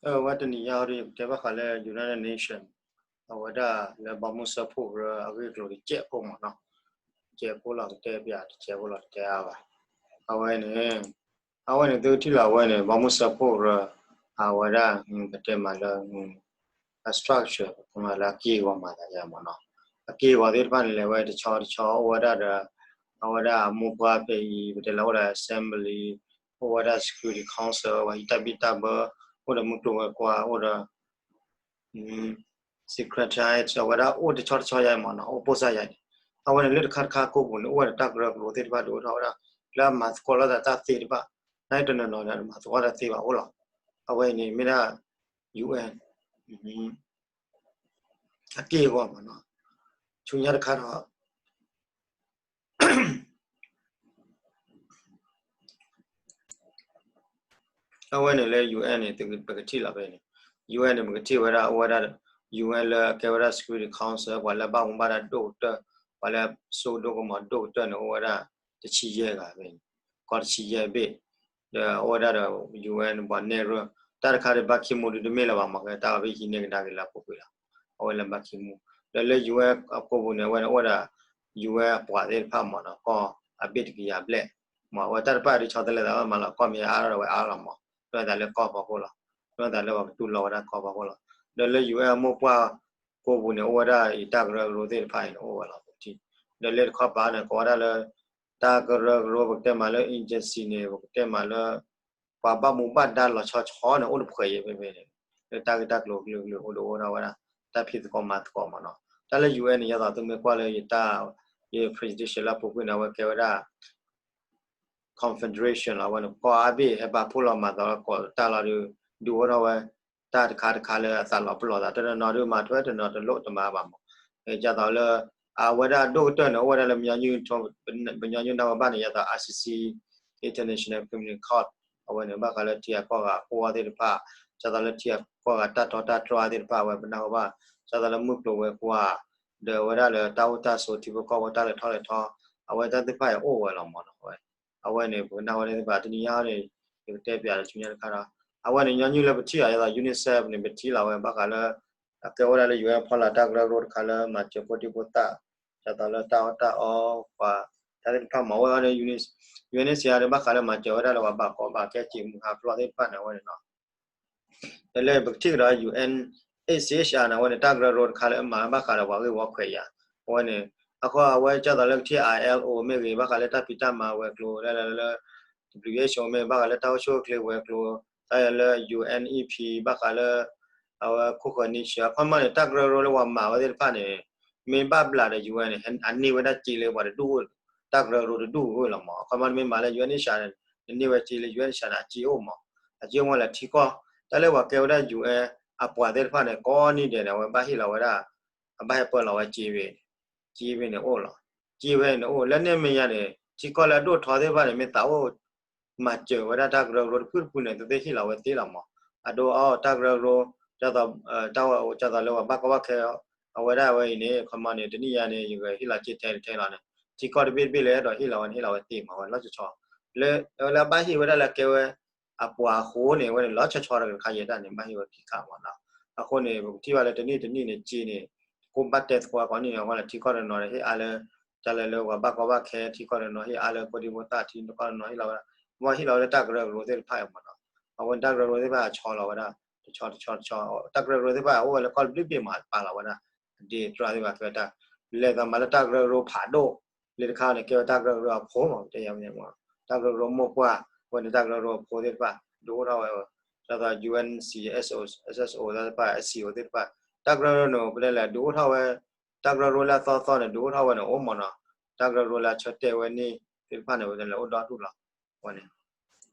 အဝဲတနံၤညါအံၤ ယကတဲဘၣ်ဃးလၢ United Nation အဝဲဒၣ်လၢဘီမုၢ်စၢဖှိၣ်ကရၢအဂ့ၢ်အကျိၤတစဲးဖိမ့ၢ်နီၤ, တစဲးဖိလီၤ ကတဲပၠးတစဲးဖိလီၤ တတဲအါဘၣ်. အဝဲန့ၣ် အဝဲန့ၣ် သုကထံၣ်လီၤ အဝဲန့ၣ် ဘီမုၢ်စၢဖှိၣ်ကရၢ အဝဲဒၣ် ပတဲမးလၢ အ structure ပတဲမးလၢအက့ၢ်အဂီၤမၤသးယါမ့ၢ်နီၤ, အက့ၢ်အဂီၤသ့ၣ်တဖၣ်န့ၣ်လဲၣ် အဝဲတဆီတဆီ အိၣ်ဝဲဒၣ်ဒီး အဝဲဒၣ်အမိၢ်ပှၢ်ဖဲအံၤ ပတဲလၢအိၣ်ဒီး assembly အိၣ်ဝဲဒၣ် security council ဝဲအံၤတၢ်ဘံၣ်တၢ်ဘၢ အိၣ်ဒီးမုၢ်ကျိၤဝဲၤကွာ် အိၣ်ဒီး secretariat အဝဲဒၣ်အိၣ်တဆီတဆီယါအံၤမ့ၢ်နီၤ, အိၣ်ပိၢ်စၢ်ယါန့ၣ်, အဝဲန့ၣ်လၢတခါတခါကိးပူၤန့ၣ် အိၣ်ဝဲဒီးတၢ်ကရၢကရိသ့ၣ်တဖၣ်ဒုးအိၣ်ထီၣ်ဝဲဒၣ် လၢအမၤသကိးလိာ်သးတၢ်သ့တဖၣ်, နာ်က့တနီၤနီၤဒီးမၤသကိးတၢ်သ့ဘၣ်အိၣ်လီၤ. အဝဲအံၤန့ၣ်မ့ၢ်ဒၣ် UN အက့ၢ်အဂီၤမ့ၢ်နီၤ, ဆူညါတခါဒီး အဝဲန့ၣ်လၢ UN န့ၣ် ပကထံၣ်လီၤဖဲန့ၣ်, UN န့ၣ် ပကထံၣ်ဝဲဒၣ် အိၣ်ဝဲဒၣ် UN လၢအကဲဝဲဒၣ် Security Council ပှၤလၢဘၣ်မူဘၣ်ဒါဒိၣ်ကတၢၢ်, ပှၤလၢစိဒိၣ်ကမီၤဒိၣ်ကတၢၢ်န့ၣ် အိၣ်ဝဲဒၣ်တဆံယဲၢ်ဂၤဖဲန့ၣ်, ကီၢ်တဆံယဲၢ်ဘ့ၣ်, ဒီးအိၣ်ဝဲဒၣ်ဒီး UN ပှၤနဲၣ်ရွဲၣ်, တၢ်တခါဒီး ဘါခီမူဒုးတမ့ၢ်လၢၤဘၣ်မ့ၢ် ကဲတၢ်အီၤဖဲဟံးန့ၢ်ကဒါက့ၤလၢအပူၤကွံာ်လီၤ, အဝဲလၢဘါခီမူ, ဒီးလၢ UN အကိာ်ပူၤန့ၣ် အဝဲန့ၣ်အိၣ်ဝဲဒၣ် UN အပှၤသ့ၣ်တဖၣ်မ့ၢ်နီၤ ကီၢ်အဘ့ၣ်တကယၤဘျဲၣ်, မ့ၢ်အဝဲတၢ်တဖၣ်ဒုးဆီတလဲသးဘၣ်မးလီၤ, ကီၢ်မ့ၢ်အါထီၣ်ဒီးဝဲအါလီၤမး, ဒိးသးလၢကီၢ်ဖီခိၣ်လီၤ, ဒိးသးလၢပှၤကတူၢ်လိာ်ဝဲဒၣ်ကီၢ်ဖီခိၣ်လီၤ, ဒီးလၢ UN အမိၢ်ပှၢ်ကိာ်ပူၤန့ၣ် အိၣ်ဝဲဒၣ်အံၤတၢ်ကရၢကရိသ့ၣ်တဖၣ်အံၤန့ၣ် အိၣ်ဝဲလီၤပထံၣ်, ဒီးလၢတခီပၤန့ၣ် ကိးဝဲဒၣ်လၢ တၢ်ကရၢကရိ ပကတဲမးလၢ agency န့ၣ် ပကတဲမးလၢ ပှၤဘၣ်မူဘၣ်ဒါလီၤဆီဆီန့ၣ် အိၣ်တဖှဲးယဲၢ်ဖဲဖဲန့ၣ်, လၢတၢ်ဂ့ၢ်တၢ်ကျိၤကလုာ်ကလုာ်အိၣ်ဒီးအိၣ်ထီၣ်ဝဲဒၣ် တၢ်ဖံးသကိးမၤသကိးမ့ၢ်နီၤ, တၢ်လၢ UN န့ၣ် ယသးသုမ့ၢ်ကွၢ်လၢယတၢ် ယ presentation လၢအပူၤကွံာ်န့ၣ် အဝဲကဲဝဲဒၣ် confederation လီၤ, အဝဲန့ၣ် ကီၢ်အါဘ့ၣ်ဟဲပာ်ဖှိၣ်လီၤမၤသးလီၤကိးတၢ်လီၤဒီး ဒုးအိၣ်ထီၣ်ဝဲ တၢ်တခါတခါလၢအသးလီၤပလိာ်သး တနီၤနီၤဒုးမၤထွဲ တနီၤတလိၣ်တမၤဘၣ်မး, ဒ်သိးလၢ အဝဲဒၣ်ဒိၣ်ကတၢၢ်န့ၣ် အိၣ်ဝဲဒၣ်လၢ ပညီနုၢ်တၢ်ကဘၣ်န့ၣ် ဒ်သိး ICC International Criminal Court အဝဲန့ၣ် ဘၣ်ဃးလၢထံဂၤကီၢ်ဂၤအကီၢ်သ့ၣ်တဖၣ်, ဒ်သိးလၢထံဂၤကီၢ်ဂၤတၢ်တီတၢ်တြၢ်သ့ၣ်တဖၣ် အဝဲပနၢ်ဟူဘၣ်, ဒ်သိးလၢမုၢ်ကျိၤဝဲၤကွာ် ဒီးအဝဲဒၣ်လၢတၢ်အိၣ်တၢ်ဆိးထံဖိကီၢ်ဖိတၢ်လဲၤထီၣ်လဲၤထီ, အဝဲတၢ်သ့ၣ်တဖၣ်အံၤအိၣ်ဝဲလီၤမးနီၤ, အဝဲ အဝဲန့ၣ် ပကနၢ်ဟူဝဲသ့ၣ်တဖၣ် တနံၤညါန့ၣ် ယကတဲပၠးဒီးဆူညါတခါဒီး အဝဲန့ၣ်ညီနုၢ်လၢပထံၣ်အီၤ ဒ်သိး UNICEF န့ၣ် ပထံၣ်လီၤဝဲဘၣ်ဃးလၢ အကဲဝဲဒၣ်လၢ UN ဖီလာ်တၢ်ကရၢကရိတခါလၢမၤစၢၤဖိဒံဖိသၣ်, ဒ်သိးလၢတၢ်အီၣ်တၢ်အီပှၤ တၢ်သ့ၣ်တဖၣ်မၤဝဲအီၤန့ၣ် UNICEF န့ၣ် ဘၣ်ဃးလၢမၤစၢၤဝဲဒၣ်လၢပှၤဘၣ်ကီဘၣ်ခဲစံးမုၢ်ဟးဖျိးသ့ၣ်တဖၣ်န့ၣ် အဝဲန့ၣ်လီၤ. ဒီးလၢပကထံၣ်ကဒီး UN, UNHCR န့ၣ် အဝဲန့ၣ် တၢ်ကရၢကရိတခါလၢအမၤဘၣ်ဃးဒီးပှၤဂ့ၢ်ဝီခွဲးယာ်, အဝဲန့ၣ် အဃိအဝဲဒ်သိးလၢကထံၣ် ILO မ့ၢ်ဂ့ၤ ဘၣ်ဃးလၢတၢ်ဖံးတၢ်မၤဝဲၤကျိၤ လၢလၢလၢ WHO မ့ၢ်ဘၣ်ဃးလၢတၢ်အိၣ်ဆူၣ်အိၣ်ချ့ဝဲၤကျိၤ, တၢ်လၢ UNEP ဘၣ်ဃးလၢ အဝဲခိၣ်ဃၢၤ nature အခီပညီန့ၣ် တၢ်ကရၢကရိလၢပှၤမၤဝဲသ့ၣ်တဖၣ်န့ၣ် မ့ၢ်ဘၣ်ဘျးဒီး UN န့ၣ် အန့ၢ်ဝဲဒၣ်စ့လၢပှၤတဒူၣ်, တၢ်ကရၢကရိတဒူၣ်အဂီၢ်လီၤမး. အခီပညီတမ့ၢ်မၤလၢ UNHCR န့ၣ် နန့ၢ်ဝဲစ့လၢ UNHCR န့ၣ် အစ့အိၣ်မး, အစ့အိၣ်မးလၢထံကီၢ်, တၢ်လၢပှၤကဲဝဲဒၣ် UN အပှၤသ့ၣ်တဖၣ်န့ၣ် ကိးနံၤဒဲးန့ၣ် အဝဲဘၣ်ဟ့ၣ်လီၤဝဲဒၣ်, အဘၣ်ဟ့ၣ်ပၢလီၤဝဲစ့ဖဲန့ၣ်, စ့ဖဲန့ၣ်အိၣ်လီၤ. စ့ဖဲန့ၣ်အိၣ် လၢန့ၣ်မ့ၢ်ယါန့ၣ် ထံကီၢ်လၢအဒိၣ်ထီသ့ၣ်တဖၣ်န့ၣ် မ့ၢ်သးအိၣ် မၤစၢၤဝဲဒၣ်တၢ်ကရၢကရိတဖုတဖုန့ၣ် သုသ့ၣ်ဟ့ၣ်လီၤဝဲသ့လီၤမး. အဒိအီၣ်တၢ်ကရၢကရိ, ဒ်သိးလၢပှၤဘၣ်ကီဘၣ်ခဲ, အဝဲဒၣ်ဝဲအံၤန့ၣ် အခီပညီန့ၣ် တနံၣ်ညါန့ၣ် ယကဟ့ၣ်လီၤစ့ထဲတထဲလီၤန့ၣ် ထံကီၢ်တဘ့ၣ်တဘ့ၣ်လၢအဲၣ်ဒိးဟ့ၣ်လီၤဝဲန့ၣ် ဟ့ၣ်လီၤဝဲသ့မးဝဲလီၤဆီဆီ, လၢအဝဲလၢအဘၣ်ဟ့ၣ်ဝဲဒၣ်လၢကဲဝဲ အပှၤအဃိန့ၣ် အဝဲန့ၣ် လီၤဆီဆီတကခါယဲဒၣ်န့ၣ် ဘၣ်ဟ့ၣ်ဝဲခံခါမးနီၤ. အဃိန့ၣ် ပကထံၣ်ဘၣ်လၢတနံၣ်တနံၣ်န့ၣ် စ့န့ၣ် ကိးဘၣ်တဲသကိးကိးနံၣ်န့ၣ် အဝဲလၢထံကီၢ်တနီၤန့ၣ် ဟ့ၣ်အါလၢ တၢ်လၢလၢပှၤဘၣ်ကီဘၣ်ခဲ ထံကီၢ်တနီၤဟ့ၣ်အါလၢဖိဒံဖိသၣ် ထံကီၢ်တနီၤဟ့ၣ်လီၤဝဲဒၣ်, မ့ၢ်ဟ့ၣ်လီၤဝဲလၢတၢ်ကရၢကရိသ့ၣ်တဖၣ်အံၤမးနီၤ. အဝဲတၢ်ကရၢကရိသ့ၣ်တဖၣ်အဆီလီၤဝဲဒၣ် တဆီတဆီတဆီ, တၢ်ကရၢကရိသ့ၣ်တဖၣ်အိၣ်ဝဲလၢကီၢ်တဘ့ၣ်ဘ့ၣ်မး ပာ်လီၤဝဲဒၣ် အဒ့တြၢ်သ့ၣ်တဖၣ်ကဲဝဲတၢ် လဲၤသးမၤလၢတၢ်ကရၢကရိဖးဒိၣ် လၢတခါန့ၣ် ကဲဝဲတၢ်ကရၢကရိအဖိမး ပတဲယၤမ့ၢ် တၢ်ကရၢကရိမိၢ်ပှၢ် အဝဲန့ၣ်တၢ်ကရၢကရိအဖိသ့ၣ်တဖၣ် ဒုးအိၣ်ထီၣ်ဝဲ ဒ်သိး UNC, SO, SSO သ့ၣ်တဖၣ် SCO သ့ၣ်တဖၣ် တၢ်ကရၢကရိန့ၣ် ပတဲလဲၣ် ဒုးအိၣ်ထီၣ်ဝဲ တၢ်ကရၢကရိလၢအသီသီန့ၣ် ဒုးအိၣ်ထီၣ်ဝဲန့ၣ် အိၣ်မးနီၤ, တၢ်ကရၢကရိလၢအဆၢတဲာ်ဝဲန့ၣ်သ့ၣ်တဖၣ်န့ၣ် ပတဲလဲၣ် အိၣ်ဒီဒူၣ်လီၤ. အဝဲန့ၣ်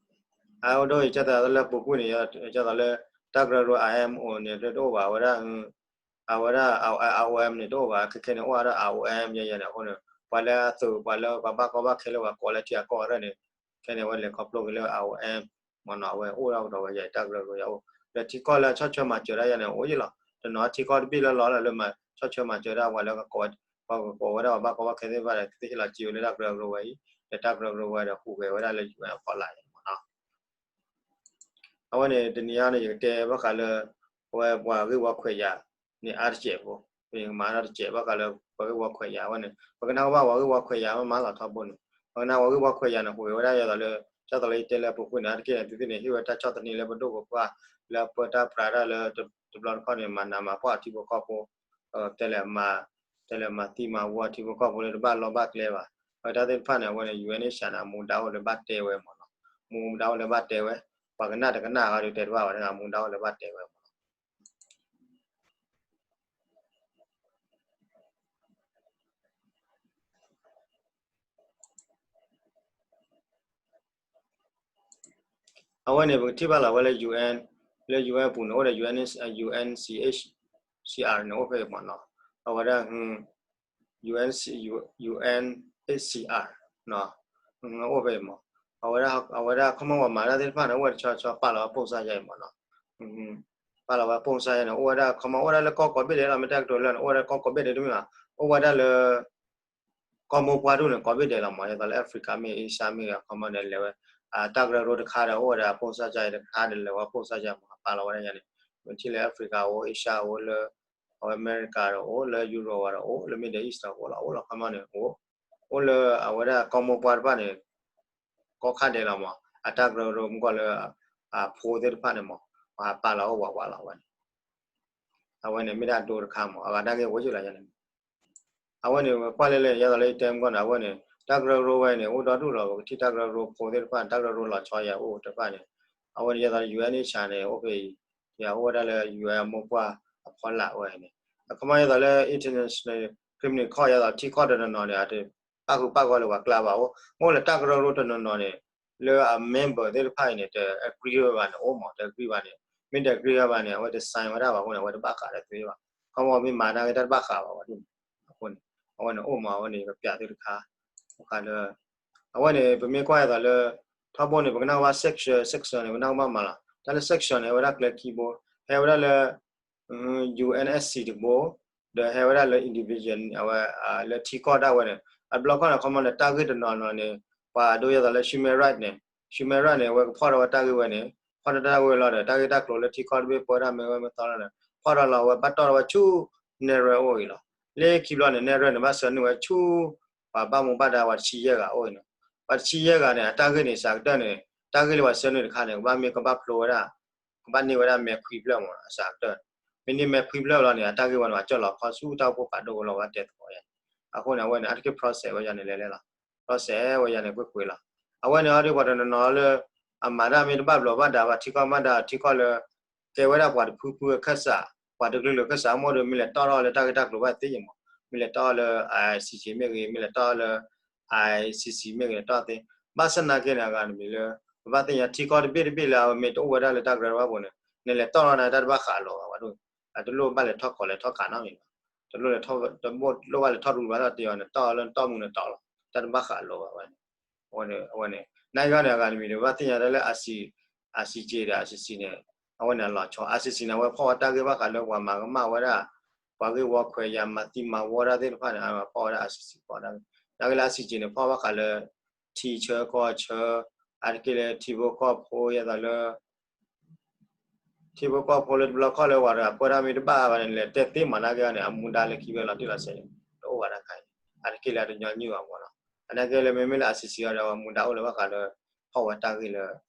အအိၣ်ဒိၣ်အံၤ ကၢ်သးလၢပူၤကွံာ်န့ၣ် ကၢ်သးလၢ တၢ်ကရၢကရိ IMO န့ၣ် တအိၣ်ဘၣ် အဝဲဒၣ် အဝဲဒၣ် IOM န့ၣ် တအိၣ်ဘၣ် ခဲခဲန့ၣ် အိၣ်ဝဲဒၣ် IOM ယဲယဲန့ၣ် အဃိန့ၣ် ပှၤလၢအသုး ပှၤလၢပှၤဘၣ်ကီဘၣ်ခဲလၢပှၤကိးလၢ ထံဂၤကီၢ်ဂၤန့ၣ် ခဲန့ၣ် အဝဲလဲၤခီဖျိက့ၤလၢ IOM မ့ၢ်နီၤ အဝဲအိၣ်ဒၣ်ကဒီးဝဲယဲ တၢ်ကရၢကရိယဲအိၣ် ဒီးထံကီၢ်လၢအဆီၣ်ထွဲမၤစၢၤဒၣ်ယဲန့ၣ် အိၣ်ယဲလီၤ. တနီၤထံကီၢ်တဘ့ၣ်လၢလီၤလၢ လၢမၤဆီၣ်ထွဲမၤစၢၤဒၣ်ပှၤလၢ ပှၤကကိးဝဲဒၣ်ပှၤဘၣ်ကီဘၣ်ခဲသ့ၣ်တဖၣ်ဒီး သ့ၣ်ဟ့ၣ်လီၤစ့ဝဲလၢတၢ်ကရၢကရိဝဲအံၤ ဒီးတၢ်ကရၢကရိဝဲဒီးဟူးဂဲၤဝဲဒၣ်လၢ UN အဖီလာ်ယဲမ့ၢ်နီၤ. အဝဲန့ၣ် တနံၤအံၤန့ၣ် ယကတဲဘၣ်ဃးလၢ အဝဲပှၤဂ့ၢ်ဝီခွဲးယာ်န့ၣ် အါတစဲးဖိ, ယကမၤတၢ်တစဲးဘၣ်ဃးလၢ ပှၤဂ့ၢ်ဝီခွဲးယာ်အဝဲန့ၣ် ပကနၢ်ဟူဘၣ်ပှၤဂ့ၢ်ဝီခွဲးယာ်မးမးလီၤထီဘိန့ၣ် ပကနၢ်ဟူပှၤဂ့ၢ်ဝီခွဲးယာ်န့ၣ် ဟူးဂဲၤဝဲဒၣ်ယဲသိးလၢ ဒ်သိးလၢယတဲလၢအပူၤကွံာ်န့ၣ် အါတက့ၢ်န့ၣ် သုသ့ၣ်န့ၣ် ဟ့ၣ်ဝဲတၢ်ဆီၣ်သနံးလၢပဒိၣ်ပပှၢ် လၢအပၢတၢ်ပြးတၢ်လၢ တဘျီတခီၣ်န့ၣ် မၤနးမၤဖှီၣ်ထံဖိကီၢ်ဖိ တဲလဲၤမၤ တဲလဲၤမၤသံမၤဝီထံဖိကီၢ်ဖိလၢတဘၣ်လီၢ်ဘၣ်ကျဲဘၣ်. အဝဲတၢ်သ့ၣ်တဖၣ်န့ၣ် အဝဲန့ၣ် ယူၣ်အ့ၣ်အ့ၣ်စံၣ်အၣ်န့ၣ် အမူဒါအိၣ်လၢဘၣ်တဲဝဲမးနီၤ, မူဒါအိၣ်လၢဘၣ်တဲဝဲ, ပှၤကနၣ်တကနၣ်အဂီၢ်ဒုးတဲတဘၣ်ဘၣ်န့ၣ် အမူဒါအိၣ်လၢဘၣ်တဲဝဲမးနီၤ. အဝဲန့ၣ် ပကထံၣ်ဘၣ်လီၤဝဲလၢ ယူၣ်အ့ၣ် လၢ ယူၣ်အ့ၣ် ပူၤန့ၣ် အိၣ်ဒီး ယူၣ်အ့ၣ် ယူၣ်အ့ၣ် ယူၣ်အ့ၣ် အိၣ်ဖဲအံၤမးနီၤ, အဝဲဒၣ် ယူၣ်အ့ၣ် ယူၣ်အ့ၣ် ယူၣ်အ့ၣ် အိၣ်ဖဲအံၤမး, အဝဲဒၣ် အဝဲဒၣ် ခီမီ ပှၤမၤတၢ်သ့ၣ်တဖၣ်န့ၣ် အိၣ်ဝဲတဆီဆီ ပာ်လီၤဝဲပိၢ်စါယါအံၤမးနီၤ, ပာ်လီၤဝဲပိၢ်စါယါန့ၣ် အိၣ်ဝဲဒၣ် ခီမီ အိၣ်ဝဲဒၣ်လၢကီၢ်ကိးဘ့ၣ်ဒဲးလီၤ, မ့ၢ်တၢ်ကတိၤလၢန့ၣ် အိၣ်ဝဲဒၣ်ကီၢ်ကိးဘ့ၣ်ဒဲးတမ့ၢ်ဘၣ်, အိၣ်ဝဲဒၣ်လၢ ကီၢ်မိၢ်ပှၢ်ဒူၣ်န့ၣ် ကိးဘ့ၣ်ဒဲးလီၤမး, ဒ်သိးလၢ Africa မ့ၢ် Asia မ့ၢ်ဂ့ၤ ခီမီန့ၣ် လဲၤဝဲ တၢ်ကရၢကရိတခါဒီး အိၣ်ဝဲဒၣ်ပိၢ်စါယါအံၤတခါဒီး လဲၤဝဲပိၢ်စါယါမး ပာ်လီၤဝဲဒၣ်ယါန့ၣ်, မ့ၢ်ထံၣ်လၢ Africa အိၣ် Asia အိၣ်လၢ အဝဲ America ဒီးအိၣ် လၢ Europe ဒီးအိၣ် လၢ Middle East ဒီးအိၣ်လီၤ, အိၣ်လီၤ ခီမီန့ၣ် အိၣ် အိၣ်လၢအဝဲဒၣ်ကီၢ်မိၢ်ပှၢ်တဖၣ်န့ၣ် ကိးခါဒဲးလီၤမး, အတၢ်ကရၢကရိမ့ၢ်ကွၢ်လၢ အဖိသ့ၣ်တဖၣ်န့ၣ်မး ပှၤပာ်လီၤအိၣ်ဝးဝးလီၤဝဲန့ၣ်, အဝဲန့ၣ်မ့ၢ်ဒၣ်အဒိတခါမး အဂၤတၢ်ဂ့ၢ်ဝဲယုၢ်လီၤယါန့ၣ် အဝဲန့ၣ် ပကွၢ်လၢလၢ ယဲသိးလၢယတဲမ့ၢ်ကွၢ်န့ၣ် အဝဲန့ၣ် တၢ်ကရၢကရိဝဲန့ၣ် အိၣ်ဒီဒူၣ်လီၤ, ပကထံၣ်တၢ်ကရၢကရိဖိသ့ၣ်တဖၣ် တၢ်ကရၢကရိလီၤဆီယါအိၣ်တဖၣ်န့ၣ်, အဝဲန့ၣ် ယဲသိးလၢ ယူၣ်အ့ၣ် အ့ၣ်စံၣ်န့ၣ် အိၣ်ဖဲအံၤ, ယအိၣ်ဝဲဒၣ်လၢ ယူၣ်အ့ၣ် အမိၢ်ပှၢ်အဖီလာ်ဝဲန့ၣ်, အခီမီ ယဲသိးလၢ international criminal court ယဲသိးထံကီၢ်တနီၤနီၤန့ၣ် အတပၣ်ဃုာ်ပၣ်ဂီၢ်လၢပှၤကျါဘၣ်အိၣ်, မ့ၢ်လၢတၢ်ကရၢကရိတနီၤနီၤန့ၣ် လၢအ member သ့ၣ်တဖၣ်အံၤန့ၣ် တ agree ဝဲဘၣ်န့ၣ် အိၣ်မး တ agree ဘၣ်န့ၣ်, မ့ၢ်တ agree ဝဲဘၣ်န့ၣ် အဝဲတ sign ဝဲဒၣ်ဘၣ်အဃိန့ၣ် အဝဲတဘၣ်ဃးဒီးသုဘၣ်, ခီမီ မ့ၢ်မၤတၢ်ဂ့ၢ်တၢ်တဘၣ်ဃးဘၣ်ဝဲဒၣ်န့ၣ်, အဃိန့ၣ် အဝဲန့ၣ်အိၣ်မး အဝဲန့ၣ် ယကပျးသုတခါ, ဃးလၢ အဝဲန့ၣ် ပမ့ၢ်ကွၢ်ယဲသိးလၢ ထီဘိန့ၣ် ပကနၣ်ဘၣ် section section န့ၣ် ပနၣ်ဘၣ်မးလီၤ, တၢ်လၢ section န့ၣ် အဝဲဒၣ်ကျဲခံဘိ, ဟဲဝဲဒၣ်လၢ ယူၣ်အ့ၣ်အ့ၣ်စံၣ်တဘိ, ဒီးဟဲဝဲဒၣ်လၢ individual အဝဲ လၢထံကီၢ်ဒၣ်ဝဲန့ၣ်, အတဘျီခီန့ၣ် ခီမီန့ၣ် တၢ်ဂ့ၢ်တနီၤနီၤန့ၣ် ပှၤဒိယဲသိးလၢ human right န့ၣ်, human right န့ၣ် အဝဲကဖီၣ်ထီၣ်ဝဲတၢ်ဂ့ၢ်ဝဲန့ၣ်, ဖီၣ်ထီၣ်တၢ်ဂ့ၢ်ဝဲလီၤဒီး တၢ်ဂ့ၢ်တၢ်ကျိၤလၢထံကီၢ်တဘ့ၣ်ပၢတၢ်မ့ၢ်ဝဲမ့ၢ်သီလီၤန့ၣ် ဖီၣ်ထီၣ်လီၤဝဲဘၣ်တီၢ်ထီၣ်ဝဲဆူ နဲၣ်ရွဲၣ်အိၣ်အံၤလီၤ, လၢခံဘျီန့ၣ် နဲၣ်ရွဲၣ်န့ၣ် ဘၣ်ဆှၢနုာ်ဝဲဆူ ပှၤဘၣ်မူဘၣ်ဒါပှၤတဆံယဲၢ်ဂၤအိၣ်အံၤန့ၣ်, ပှၤတဆံယဲၢ်ဂၤန့ၣ် အတၢ်ဂ့ၢ်န့ၣ် စှၤကတၢၢ်န့ၣ် တၢ်ဂ့ၢ်လၢပှၤဆှၢနုာ်တခါန့ၣ် ကဘၣ်မ့ၢ်ကဘၣ်ဖျိဝဲဒၣ် ကဘၣ်န့ၢ်ဝဲဒၣ်မဲာ်ခွံဖျၢၣ်မး အစှၤကတၢၢ်, မ့ၢ်န့ၢ်မဲာ်ခွံဖျၢၣ်လီၤန့ၣ် အတၢ်ဂ့ၢ်ဝဲန့ၣ် ပှၤကၠီၣ်လီၤခီဆူတၢ်အိၣ်ဖှိၣ်ဖးဒိၣ်ဝဲလီၤ ဝဲတဲသကိးယါန့ၣ်, အဃိန့ၣ် အဝဲန့ၣ် အါတက့ၢ် process ဝဲယါန့ၣ် လဲၤလဲၤလီၤ, process ဝဲယါန့ၣ် ကွ့ၢ်ကွ့ၢ်လီၤ, အဝဲန့ၣ် အီၤဒ်ပှၤတနီၤနီၤလၢ အမၤတၢ်မ့ၢ်တဘၣ်ဘျီးဘၣ်ဒါဘၣ် ထံကီၢ်မၤဒါ ထံကီၢ်လၢ ကဲဝဲဒၣ်ပှၤတဖုဖုအခၢၣ်စး, ပှၤတကလုာ်လၢခၢၣ်စး အမိၢ်ဒီး မ့ၢ်လဲၤတီၢ်ထီၣ်လၢတၢ်ဂ့ၢ်တၢ်ကျိၤဘၣ်သ့ၣ်ညါမး, မ့ၢ်လဲၤတီၢ်ထီၣ်လၢ ICJ မ့ၢ်ဂ့ၤ, မ့ၢ်လဲၤတီၢ်ထီၣ်လၢ ICC မ့ၢ်ဂ့ၤ လဲၤတီၢ်သ့, ဘၣ်ဆၣ်နာ်က့န့ၣ် အဂၤတမံၤလၢ ပဘၣ်သ့ၣ်ညါထံကီၢ်တဘ့ၣ်တဘ့ၣ်လၢအဝဲမ့ၢ်တအိၣ်ဝဲဒၣ်လၢတၢ်ကရၢကရိဘၣ်အပူၤန့ၣ် နလဲၤတီၢ်ထီၣ်န့ၣ် တၢ်တဘၣ်ဃးလီၤဘၣ်ဝဲဒၣ်, အတလိၣ်ဘၣ်လဲၤထီၣ်ကီးလဲၤထီၣ်ကးနီတမံၤဘၣ်, တလိၣ်လဲၤထီၣ် တလိၣ်ဘၣ်လဲၤထီၣ်ရူၤဘၣ်ထီၣ်တ့ၢ်အီၤန့ၣ် တီၢ်အီၤလၢနတီၢ်မူန့ၣ်တီၢ်လီၤ, တၢ်တဘၣ်ဃးလီၤဘၣ်ဝဲန့ၣ်, အဝဲန့ၣ် နာ်က့န့ၣ် အဂၤတမံၤန့ၣ် ဘၣ်သ့ၣ်ညါတၢ်လၢ ICJ ဒီး ICC န့ၣ် အဝဲန့ၣ်အလီၤဆီ ICC န့ၣ် အဝဲဖီၣ်ဝဲတၢ်ဂ့ၢ်ဘၣ်ဃးလၢပှၤမၤကမၣ်ဝဲဒၣ် ပှၤဂ့ၢ်ဝီခွဲးယာ် မၤသံမၤဝီတၢ်သ့ၣ်တဖၣ်န့ၣ် အဝဲဖီၣ်ဝဲဒၣ် ICC ဖီၣ်တၢ်ဂ့ၢ်, နာ်က့လၢ ICJ န့ၣ် ဖီၣ်ဘၣ်ဃးလၢ ထံဆၢကီၢ်ဆၢ, အါတက့ၢ်လၢထံဖိကီၢ်ဖိ ယဲသိးလၢ ထံဖိကီၢ်ဖိလၢတဘျီခီၣ်လၢပှၤတဂၤပၢတၢ်မ့ၢ်တဘၣ်ဘၣ်န့ၣ် လဲၤတဲသ့မးနာ်က့န့ၣ် အမူဒါလၢခံဝဲလီၤတံၢ်လီၤဆဲးန့ၣ် တအိၣ်ဘၣ်တၢ်ခါအံၤ, အါတက့ၢ်လၢအတညီနုၢ်ဘၣ်မးနီၤ, အနာ်က့လၢမ့မ့ၢ်လၢ ICC အီၤဒီး အမူဒါအိၣ်လၢဘၣ်ဃးလၢ ဖီၣ်ဝဲတၢ်ဂ့ၢ်လၢ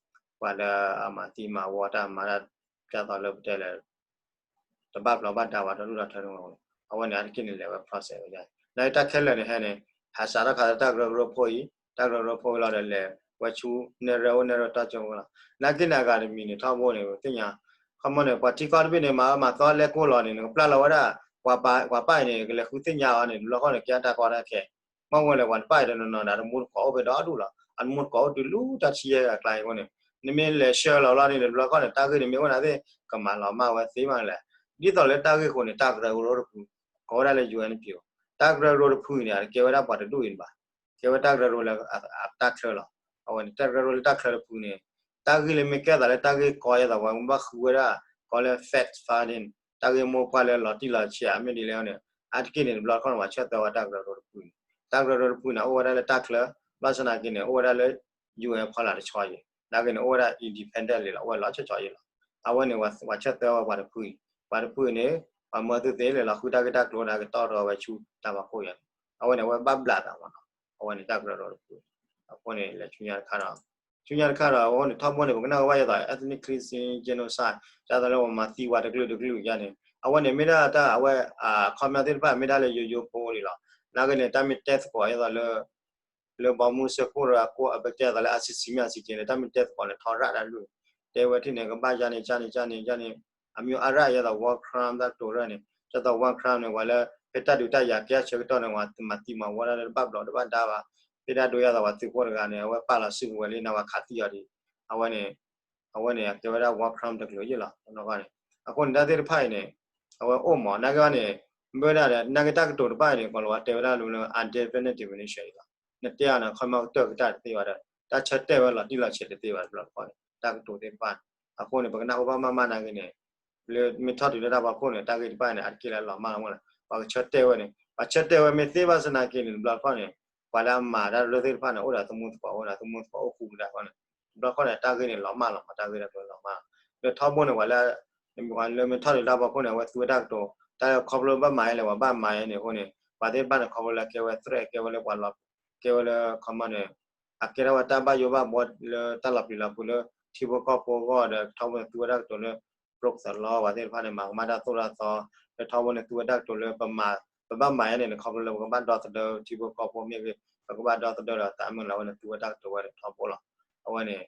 ပှၤလၢအမၤသံမၤဝီတၢ်မၤတၢ် ဒ်သိးလၢပတဲလၢ တဘၣ်ဘျီးဘၣ်ဒါဝဲဒီးဒူၣ်ဒီးထၢန့ၣ်, အဝဲန့ၣ် အါတက့ၢ်န့ၣ် လဲၤဝဲ process ဝဲယါ, နာ်က့တၢ်ခဲလၢာ်န့ၣ်ဟဲန့ၣ် ဟးစးထီၣ်ခါလၢတၢ်ကရၢကရိဖိအံၤ, တၢ်ကရၢကရိဖိအံၤလီၤဒီးလဲၤဝဲဆူ နဲၣ်ရွဲၣ်အိၣ် နဲၣ်ရွဲၣ်တီၢ်ကၠိဖိလီၤ, နာ်က့န့ၣ် အဂၤတမံၤန့ၣ် ထီဘိန့ၣ် ပသ့ၣ်ညါ, ခီမီန့ၣ် ပှၤထံကီၢ်တဘ့ၣ်န့ၣ် မၤအၢမၤသီလဲကိၢ်လီၤန့ၣ် နကပျၢ်လီၤဝဲဒၣ် ပှၤပၢ်အံၤန့ၣ် ကလဲၤဃုသ့ၣ်ညါအီၤန့ၣ် တဘျီခီၣ်န့ၣ် ကဲတၢ်ကီတၢ်ခဲ မ့ၢ်ဝဲလဲၣ် ပှၤတပၢ်အံၤတနီၤနီၤဒီး အတမူတကိးအိၣ်ဖဲဒီဒူၣ်လီၤ, အတမူတကိးအိၣ်တုၤလၢတၢ်ဆံယဲၢ်ဂၤအကျါအံၤအဃိန့ၣ်, နမ့ၢ်လဲၤဆှၢလီၤလီၤန့ၣ် တဘျီခီၣ်န့ၣ် တၢ်ဂ့ၢ်န့ၣ်မ့ၢ်အိၣ်နၤသ့ၣ် ကမၤလီၤမၢ်ဝဲသ့မးလဲၣ်, ဒ်သိးလၢတၢ်ဂ့ၢ်အဃိန့ၣ် တၢ်ကရၢကရိတဖု, ကိးဝဲဒၣ်လၢ ယူၣ်အ့ၣ်ပီၣ်, တၢ်ကရၢကရိတဖုအံၤန့ၣ် အတကဲဝဲဒၣ်ပှၤတဒူၣ်အံၤဘၣ်, ကဲဝဲတၢ်ကရၢကရိလၢအတၢ်ချၢလီၤ, အဝဲန့ၣ် တၢ်ကရၢကရိလၢတၢ်ချၢတဖုန့ၣ်, တၢ်ဂ့ၢ်လၢမ့ၢ်ကဲသးလၢတၢ်ဂ့ၢ်ကီယဲၢ်သးဝဲ မ့ၢ်ဘၣ်ဃုဝဲဒၣ် ကီလၢ fact finding တၢ်ဂ့ၢ်မိၢ်ပှၢ်လၢလီၤတံၢ်လီၤဆဲးအမ့ၢ်ဒ်လဲၣ်န့ၣ်, အါတက့ၢ်န့ၣ် တဘျီခီၣ်န့ၣ် ပှၤဆၢသၢဝဲတၢ်ကရၢကရိတဖုန့ၣ်, တၢ်ကရၢကရိတဖုန့ၣ် အိၣ်ဝဲဒၣ်လၢတၢ်ချၢ, ဘၣ်ဆၣ်နာ်က့န့ၣ် အိၣ်ဝဲဒၣ်လၢ ယူၣ်အ့ၣ်ဖီလာ်တဆီအံၤ, နာ်က့န့ၣ် အိၣ်ဝဲဒၣ် independent လံလီၤ, အိၣ်ဝဲလီၤဆီဆီအံၤလီၤ. အဝဲန့ၣ် ပှၤဆၢတဲာ်ဝဲပှၤတဖုအံၤ, ပှၤတဖုအံၤန့ၣ် ပှၤမၢသုသ့လံလီၤ, ဃုတၢ်ဂ့ၢ်တၢ်ကျိၤဒီးကတီၢ်ထီၣ်ဝဲဆူတၢ်ဖီခိၣ်ယၤန့ၣ်, အဝဲန့ၣ် အဝဲဘၣ်ဘျးသးမးနီၤ, အဝဲန့ၣ်တၢ်ကရၢကရိတဖု, အဃိန့ၣ် လဲၤဆူညါတခါဒီး ဆူညါတခါဒီး အဃိန့ၣ် ထီဘိန့ၣ် ပကနၣ်ဝဲဘၣ်ယဲသိး ethnic cleansing genocide ဒ်သိးလၢပှၤမၤသံဝဲတကလုာ်တကလုာ်ယါန့ၣ် အဝဲန့ၣ်မ့ၢ်ဒၣ်တၢ်အဝဲ အခီပညီသ့ၣ်တဖၣ်မ့ၢ်ဒၣ်လၢယိယိဖိလံလီၤ. နာ်က့န့ၣ် တၢ်မ့ၢ်တဲသကိးယဲသိးလၢ လၢဘီမုၢ်စၢဖှိၣ်ဒီးအကိး ပကတဲသိးလၢ ICC မ့ၢ် ICJ န့ၣ် တၢ်မ့ၢ်တဲသကိးန့ၣ် ထီရၣ်တၢ်လုၢ်, တဲဝဲထံၣ်န့ၣ် ကဘၣ်ယါန့ၣ် ယါန့ၣ် ယါန့ၣ် ယါန့ၣ် အမ့ၢ်အါရၣ်ယဲသိး war crime တၢ်ကတိၤရၢၢ်န့ၣ် ယဲသိး war crime န့ၣ် ပှၤလၢ ဖဲတၢ်ဒုးတၢ်ယၤကဲအဆၢကတီၢ်န့ၣ် ပှၤမၤသံမၤဝီတၢ်လၢတဘၣ်ဘျီးတဘၣ်ဒါဘၣ်, ဖဲတၢ်ဒုးယဲသိးပှၤသုးဖိတဂၤန့ၣ် အဝဲပာ်လီၤစုကဝဲၤလံန့ၣ် ပှၤခးသံအီၤဒံး, အဝဲန့ၣ် အဝဲန့ၣ် အကဲဝဲဒၣ် war crime တကလုာ်ယဲလီၤ. အဃိန့ၣ်တၢ်သ့ၣ်တဖၣ်အံၤန့ၣ် အဝဲအိၣ်မး နာ်က့န့ၣ် မ့ၢ်ဝဲဒၣ်ဒီး နာ်က့တၢ်ကတိၤတဖၣ်အံၤန့ၣ် ကီၤလၤဝါတဲဝဲဒၣ်လၢ indefinite definition အံၤလီၤ. နတဲအီၤန့ၣ် ခီမီကတၢၢ်ကတၢၢ်တသ့ဘၣ်ဒီး တၢ်ဆၢတဲာ်ဝဲလီၤတံၢ်လီၤဆဲးတသ့ဘၣ်တဘျီတခီၣ်န့ၣ် တၢ်ကတိၤသ့ၣ်တဖၣ်န့ၣ်. အဃိန့ၣ် ပကနၢ်ဟူဘၣ်မးမးနာ်က့န့ၣ် လၢမ့ၢ်ထီၣ်တုၤလၢတၢ်ဖီခိၣ်န့ၣ် တၢ်ဂ့ၢ်တဖၣ်န့ၣ် အတက့ၢ်လၢလီၤမၢ်လီၤမၢ်လီၤ ပှၤကဆၢတဲာ်ဝဲန့ၣ် ပှၤဆၢတဲာ်ဝဲမ့ၢ်သ့ဘၣ်ဆၣ်နာ်က့န့ၣ် တဘျီတခီၣ်န့ၣ် ပှၤလၢအမၤတၢ်လၢသ့ၣ်တဖၣ်န့ၣ် အိၣ်ဒီးသမူသကိးဝဲန့ၣ် သမူသကိးအိၣ်ဃူကဒါဃီန့ၣ် တဘျီတခီၣ်န့ၣ် တၢ်ဂ့ၢ်န့ၣ် လီၤမၢ်လီၤမး တၢ်ဂ့ၢ်တၢ်ကျိၤလီၤမၢ်လီၤ. လၢထီဘိန့ၣ် ပှၤလၢ လၢမ့ၢ်ထီၣ်တုၤတၢ်ဖီခိၣ်န့ၣ် အဝဲသူဝဲတၢ်ကတိၤ တၢ်ခီဖျိဘၣ်မၤယဲလဲၣ် ပှၤဘၣ်မၤယဲန့ၣ်အဃိန့ၣ် ပှၤသ့ၣ်တဖၣ်န့ၣ် ခီဖျိလၢကဲဝဲ threat ကဲဝဲလၢပှၤလီၤ ကဲဝဲလၢ ခီမီန့ၣ် အကဲထီၣ်ဝဲတၢ်ဘၣ်ယိၣ်ဘၣ်ဘှီလၢတၢ်လီၤပျံၤလီၤဖုးလၢ ထံဖိကီၢ်ဖိအဂီၢ်ဒီး ထီဘိန့ၣ် သူဝဲတၢ်ကတိၤလၢ broke the law ပှၤသ့ၣ်တဖၣ်န့ၣ် မၤကမၣ်တၢ်သိၣ်တၢ်သီ လၢထီဘိန့ၣ် သူဝဲတၢ်ကတိၤလၢ ပဘၣ်မၤယဲန့ၣ် ခီဖျိလၢပကဘၣ်ဒီသဒၢထံဖိကီၢ်ဖိမ့ၢ်ဂ့ၤ ပကဘၣ်ဒီသဒၢဒီးသးမုၢ်လၢ်ဝဲန့ၣ် သူဝဲတၢ်ကတိၤဝဲန့ၣ် ထီဘိလီၤ. အဝဲန့ၣ်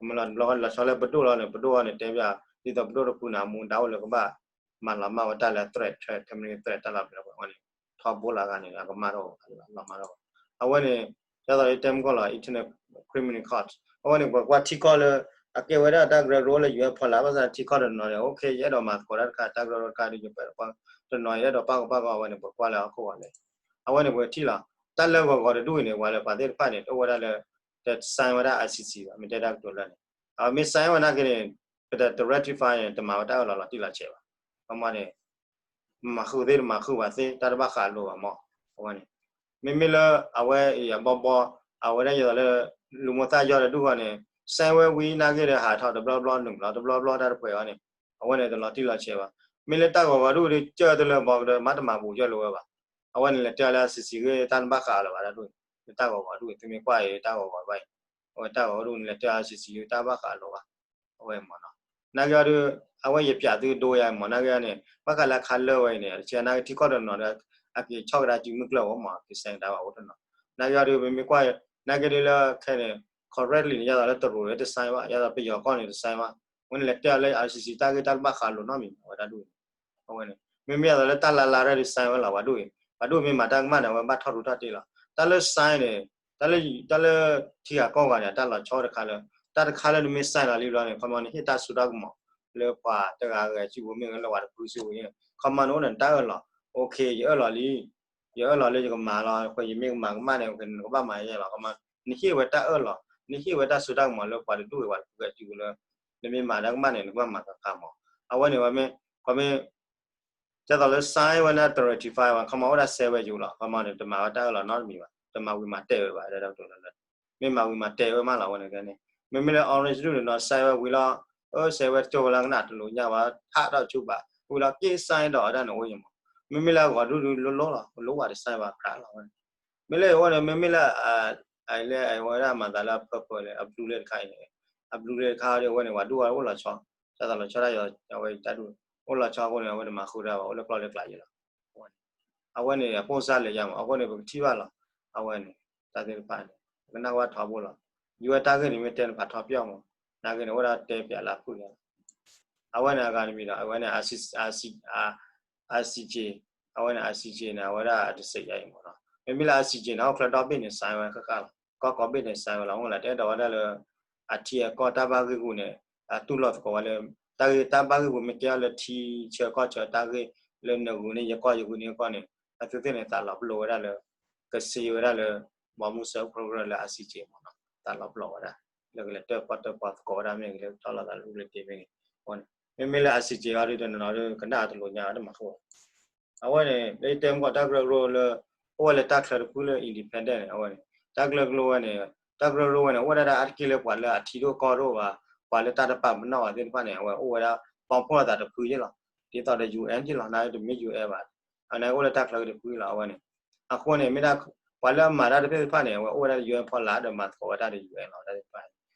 မ့ၢ်လီၤတဘျီလီၤဆီလၢပဒိၣ်လီၤန့ၣ် ပဒိၣ်အီၤန့ၣ် တဲဘၣ် ဒ်သိးပဒိၣ်တဖုန့ၣ် အမူဒါအိၣ်လၢကဘၣ်မၤလီၤမၢ်ဝဲတၢ်လၢ threat ထဲမ့ၢ် threat တၢ်လီၤပျံၤလီၤဖုးဝဲန့ၣ် ထီဘိလီၤဂၤန့ၣ် အကမၣ်တအိၣ် လီၤမၢ်တအိၣ်. အဝဲန့ၣ် ဒ်သိးယတဲမုၢ်ကီၢ်လီၤ International Criminal Court အဝဲန့ၣ် ပှၤကွၢ်ထံကီၢ်လၢ အကဲဝဲဒၣ်တၢ်ကရၢကရိလၢ UN ဖီလာ် ဘၣ်ဆၣ်ထံကီၢ်တနီၤန့ၣ် အိၣ်ခ့ ယအဲၣ်ဒိးမၤသကိးတၢ်တခါ တၢ်ကရၢကရိတခါဒီး ယပှဲၤတနီၤ ယအဲၣ်ဒိးပာ်ကပာ်ကီအဝဲန့ၣ် ပှၤကွၢ်လၢဟီၣ်ခိၣ်ဂီၤလဲၣ်. အဝဲန့ၣ်ပှၤထံၣ်လီၤ တၢ်လၢဂီၤဂီၤတဒူၣ်အံၤန့ၣ် ပှၤလၢပှၤသ့ၣ်တဖၣ်န့ၣ် တအိၣ်ဝဲဒၣ်လၢ တ sign ဝဲဒၣ် ICC ဘၣ် မ့ၢ်တဲတၢ်ကတိၤလၢန့ၣ် အဝဲမ့ၢ် sign ဝဲနာ်က့န့ၣ် ပတ ratify န့ၣ် တမၤဝဲတၢ်အၢၣ်လီၤလီၤတံၢ်လီၤဆဲးဘၣ်. ခီမီန့ၣ် မၤဃုာ်သ့တမၤဃုာ်ဘၣ်သ့ တၢ်တဘၣ်ဃးလိာ်ဘၣ်မး. အဝဲန့ၣ် မ့မ့ၢ်လၢအဝဲအံၤအဘီဘီ အဝဲဒၣ်ယဲသိးလၢ လူၤမိၢ်သၣ်ယီၢ်တဒူၣ်ဃီန့ၣ် sign ဝဲဝံၤနာ်က့ဒီး ဟးထီၣ်တဘျီဘျီနုာ်လီၤ တဘျီဘျီတၢ်တပှဲၤအီၤန့ၣ် အဝဲန့ၣ်တလီၤတံၢ်လီၤဆဲးဘၣ်. မ့ၢ်လၢတၢ်ဂီၤဂီၤဒူၣ်ဒီး ကၢၢ်တလၢဘီကဒီး မၤတမၤဘူးကၢၢ်လၢဝဲဘၣ်. အဝဲန့ၣ်လဲၤတဲအီၤလၢ ICC ဂ့ၢ် တၢ်တဘၣ်ဃးလၢၤဘၣ်တၢ်ဒူၣ်န့ၣ် လၢတၢ်ဂီၤဂီၤဒူၣ် သုမ့ၢ်ကွၢ်အံၤ တၢ်ဂီၤဂီၤဘၣ်အံၤ အဝဲတၢ်ဂီၤဂီၤဒူၣ်န့ၣ် လဲၤတဲအီၤ ICC ဂ့ၢ် တၢ်ဘၣ်ဃးလၢၤဘၣ် အဝဲမးနီၤ. နာ်က့အီၤဒုး အဝဲယပျးသုဒိယၤမး နာ်က့အီၤန့ၣ် ဘၣ်ဃးလၢအခါလၢဝဲအံၤန့ၣ် တဆဲနာ်က့ထံကီၢ်တနီၤဒီး အက့ၤဆီၣ်ကဒါစုမုၢ်ကျၢၢ်ဝဲမး က့ၤ sign ကဒါဝဲအိၣ်တနီၤ. နာ်က့အီၤဒုး ပမ့ၢ်ကွၢ် နာ်က့ဒုးလၢခဲန့ၣ် correctly န့ၣ် ယဲသိးလၢတရူးလၢတ sign ဘၣ် ယဲသိးပယီၤကီၢ်န့ၣ်တ sign ဘၣ်. ဝဲန့ၣ်လဲၤတဲအီၤလၢ ICC တၢ်ဂ့ၢ်တၢ်တဘၣ်ဃးလိာ်နီတမံၤ အဝဲတၢ်ဒူၣ်န့ၣ် အဝဲန့ၣ် မ့မ့ၢ်ယဲသိးလၢတၢ်လါလါရဲၣ်ဒုး sign ဝဲလီၤ ပှၤဒူၣ်အံၤ ပှၤဒူၣ်မ့ၢ်မၤတၢ်ကမၣ်န့ၣ် အဝဲဘၣ်ထီၣ်ရူၢ်ထီၣ်တ့ၢ်လီၤ. တၢ်လၢ sign န့ၣ် တၢ်လၢ တၢ်လၢထံဂၤကီၢ်ဂၤန့ၣ် အတၢ်လီၤဆီတခါလၢ တၢ်တခါလၢနမ့ၢ် sign လီၤလံဘျီန့ၣ် ခီမီန့ၣ်ဟ့ၣ်တၢ်စိတၢ်ကမီၤ လၢပှၤတဂၤဂၤစုပူၤမ့ၢ်ဂ့ၤ လၢပှၤတဖုစုပူၤန့ၣ် ခီမီန့ၣ်အိၣ်ဒီးနတၢ်အၢၣ်လီၤ okay ယအၢၣ်လီၤလံ ယအၢၣ်လီၤလၢယကမၤလီၤ ယမ့ၢ်ကမၤကမၣ်န့ၣ် နကဘၣ်မၤယဲလီၤ ခီမီ နဟ့ၣ်ဝဲတၢ်အၢၣ်လီၤ နဟ့ၣ်ဝဲတၢ်စိတၢ်ကမီၤလၢပှၤတဒူၣ်ဝဲပှၤတဖုစုပူၤလၢ နမ့ၢ်မၤတၢ်ကမၣ်န့ၣ် နကဘၣ်မၤသးကါမး အဝဲန့ၣ်ဝဲမ့ၢ် ခီမီ ဒ်သိးလၢ sign ဝဲန့ၣ် တရူး ratify ဝဲ ခီမီအိၣ်ဒၣ် sign ဝဲယူၤလီၤ ခီမီန့ၣ် တမၤဝဲတၢ်အၢၣ်လီၤနီတမံၤဘၣ် တမၤဝံၤမၤတဲာ်ဝဲဘၣ် တၢ်ကတိၤလၢ မ့ၢ်မၤဝံၤမၤတဲာ်ဝဲမးလီၤ အဝဲန့ၣ်န့ၣ် မ့မ့ၢ်လၢ orange ဒူၣ်န့ၣ်နီၤ sign ဝဲဝံၤလီၤ အၢ sign ဝဲတကၠိဝဲလၢကနၣ်တလိၣ်ညါဘၣ် ဟးထီၣ်ဆူဘၣ် ဝံၤလီၤက့ၤ sign ဒီးအတၢ်န့ၣ်အိၣ်ယံၤမး မ့မ့ၢ်လၢအဂီၤဒူၣ်ဒုးလိၣ်လိၣ်လီၤ လိၣ်ဝဲတ sign ဘၣ် ခးလီၤဝဲန့ၣ် မ့ၢ်လၢအဝဲန့ၣ် မ့မ့ၢ်လၢ အလဲၣ် အဝဲဒၣ်မၤသးလၢအ purple လၢအ blue လၢတခါအံၤန့ၣ် အ blue လၢတခါဒီး အဝဲန့ၣ် ပှၤဒူၣ်ဝဲအိၣ်လီၤဆီ တၢ်သးလီၤဆီတၢ်ယီၤ အဝဲတၢ်ဒူၣ် အိၣ်လီၤဆီအဃိန့ၣ် အဝဲန့ၣ်မၤဃုာ်တၢ်ဘၣ် အိၣ်လၢကျီၢ်လၢကျးယဲလီၤ အဝဲန့ၣ် အဝဲန့ၣ် အပိၢ်စၢ်လၢယၤမး အဃိန့ၣ် ပကထံၣ်ဘၣ်လီၤ အဝဲန့ၣ် တၢ်သ့ၣ်တဖၣ်န့ၣ် ပကနၢ်ဟူဘၣ်ထီဘိလီၤ ယူၤဝဲတၢ်ဂ့ၢ်န့ၣ် မ့ၢ်တဲန့ၣ်ဖးထီပၠီၣ်မး နာ်က့န့ၣ် အိၣ်ဒၣ်တဲပၠးလၢအဖုၣ်န့ၣ်လီၤ အဝဲန့ၣ် အဂၤတမံၤဒီး အဝဲန့ၣ် ICJ အဝဲန့ၣ် ICJ န့ၣ် အဝဲဒၣ်တစဲးယါအံၤမးနီၤ မ့မ့ၢ်လၢ ICJ န့ၣ် ဟီၣ်ခိၣ်ချၢဒီဘ့ၣ်န့ၣ် sign ဝဲဃၣ်ဃၣ်လီၤ ကီၢ်ကိးဘ့ၣ်န့ၣ် sign ဝဲလီၤ မ့ၢ်လၢတအဲၣ်ဒိးဝဲဒၣ်လၢ အထံအကီၢ်တၢ်ဘၣ်ဂ့ၢ်ပူၤန့ၣ် အတူၢ်လိာ်သကိးဝဲလၢ တၢ်ဂ့ၢ်တၢ်ဘၣ်ဂ့ၢ်ပူၤမ့ၢ်ကဲထီၣ်လၢထံဆၢကီၢ်ဆၢတၢ်ဂ့ၢ် လၢနဂုာ်န့ၢ်ယကီၢ် ယဂုာ်န့ၢ်ကီၢ်န့ၣ် အဝဲသ့ၣ်န့ၣ် သးလီၤပလိာ်ဝဲဒၣ်လၢ ကစ့ဝဲဒၣ်လၢ ဘီမုၢ်စၢဖှိၣ်ကရၢလၢ ICJ မးနီၤ သးလီၤပလိာ်ဝဲဒၣ် လၢကလဲၤတၢၣ်ပီၣ်တၢၣ်ပီသကိးဝဲဒၣ်မ့ၢ်ဂ့ၤ လၢကတီၢ်လီၤသးလၢအူလၢတ့မ့ၢ်ဂ့ၤ အဝဲန့ၣ် မ့မ့ၢ်လၢ ICJ အီၤဒုးတနီၤနီၤဒုး ကနၣ်အတလိၣ်ညါ တမၤဃိ အဝဲန့ၣ် လၢယတဲမုၢ်ကီၢ်တၢ်ကရၢကရိလၢ အိၣ်ဝဲလၢတၢ်ချၢတဖုလၢ independent န့ၣ် အဝဲန့ၣ် တၢ်ကရၢကရိဝဲန့ၣ် တၢ်ကရၢကရိဝဲန့ၣ် အိၣ်ဝဲဒၣ်အါတက့ၢ်လၢပှၤလၢအထံဒိၣ်ကီၢ်ဒိၣ်ဘၣ်, ပှၤလၢတၢ်တပာ်ပနီၣ်ဘၣ်သ့ၣ်တဖၣ်န့ၣ် အဝဲအိၣ်ဝဲဒၣ် ပီဖှိၣ်အသးတဖုယ့ၢ်လီၤ. ဒ်သိးဒီး ယူၣ်အဲၣ် ယ့ၢ်လီၤ, နာ်က့တမ့ၢ် ယူၣ်အဲၣ် ဘၣ်, အန့ၣ်အိၣ်လၢတၢ်ချၢတဖုလီၤ အဝဲန့ၣ်. အဃိန့ၣ် မ့ၢ်ဒၣ် ပှၤလၢအမၤတၢ်တဖၣ်တဖၣ်န့ၣ် အဝဲအိၣ်ဝဲဒၣ် ယူၣ်အဲၣ် ဖီလာ်ဒီးမၤသကိးဝဲတၢ်ဒီး ယူၣ်အဲၣ် လီၤ တၢ်သ့ၣ်တဖၣ်.